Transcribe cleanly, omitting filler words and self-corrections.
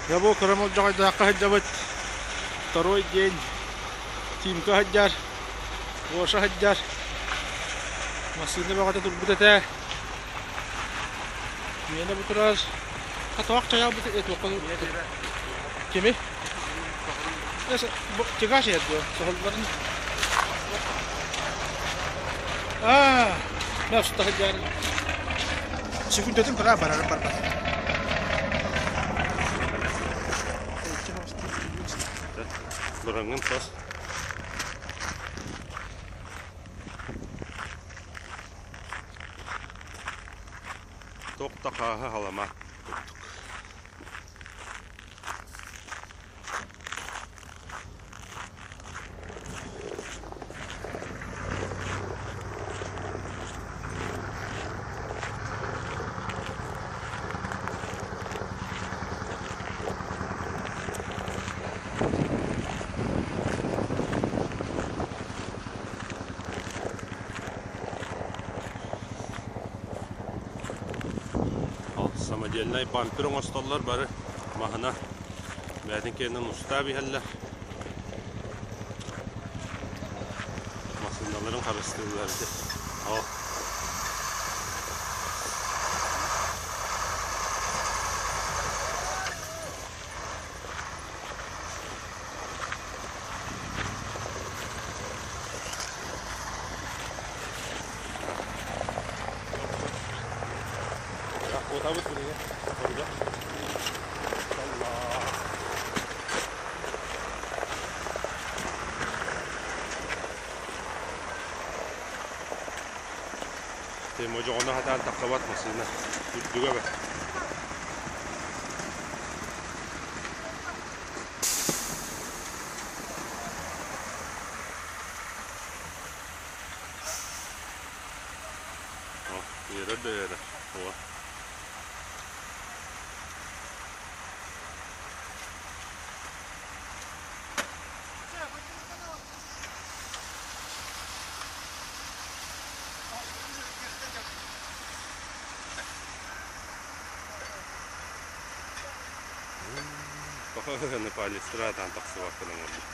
Дьэ бу кыра молдьоҕойдооххо сылдьабыт. Второй день. Тимка сылдьар, Гоша сылдьар. Массыына бөҕөтө турбут этэ. Миэнэ бу турар. Хатоох чайаабыт туохха Кими? Тягаш дуо? Соһулларын. Аа, мэ уста сылдьар. Секундатын кыра барарым барбат. Быраңын тас. Тох да хааһы халама курдук. Самодельнай бампер оҥостоллор бары маһына бэйэтин кэннин устаа биһэллэр. Массыыналарын харыстыыллар ити. Ол. Куотабыт билигин. Хоруга. Аллах. Модьоҕону хатаан тахсыбат массыына үрдүгэ бэрт. Үөрэр да үөрэр. Уо. Палестратан тахсыбаккын оҥорбут.